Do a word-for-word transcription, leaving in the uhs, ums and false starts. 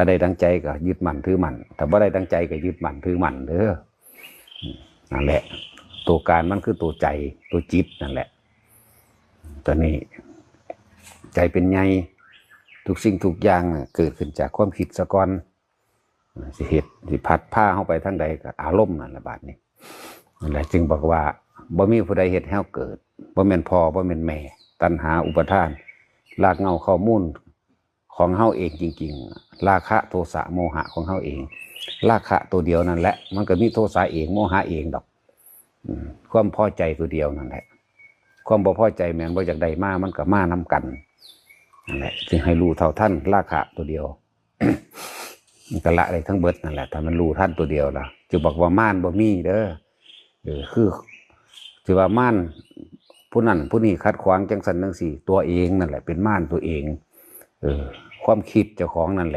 ถ้าได้ดังใจก็ยึดมั่นถือมั่น ถ้าบ่ได้ดังใจก็ยึดมั่นถือมั่นเด้อ อืม นั่นแหละ ตัวการมันคือตัวใจ ตัวจิตนั่นแหละ ตัวนี้ ใจเป็นใหญ่ ทุกสิ่งทุกอย่างน่ะเกิดขึ้นจากความคิดซะก่อน สิเฮ็ด สิพัดพาเฮาไปทางใดก็อารมณ์นั่นแหละบาดนี้ นั่นแหละจึงบอกว่า บ่มีผู้ใดเฮ็ดให้เฮาเกิด บ่แม่นพ่อ บ่แม่นแม่ ตัณหา อุปาทาน รากเหง้าข้อมูลของเฮาเองจริงๆ ราคะ โทสะ โมหะของเฮาเอง ราคะตัวเดียวนั่นแหละ มันก็มีโทสะเอง โมหะเองดอก อืม ความพอใจตัวเดียวนั่นแหละ ความบ่พอใจแม่นบ่อยากได้มา มันก็มานำกัน นั่นแหละ จึงให้รู้เท่าทันราคะตัวเดียว มันก็ละได้ทั้งเบิดนั่นแหละ ถ้ามันรู้ทันตัวเดียวแล้ว จะบอกว่ามารบ่มีเด้อ เออ คือ สิว่ามารผู้นั้นผู้นี้ขัดขวางจังซั่นจังซี่ ตัวเองนั่นแหละเป็นมารตัวเอง เออ ความคิดเจ้าของนั่นแหละ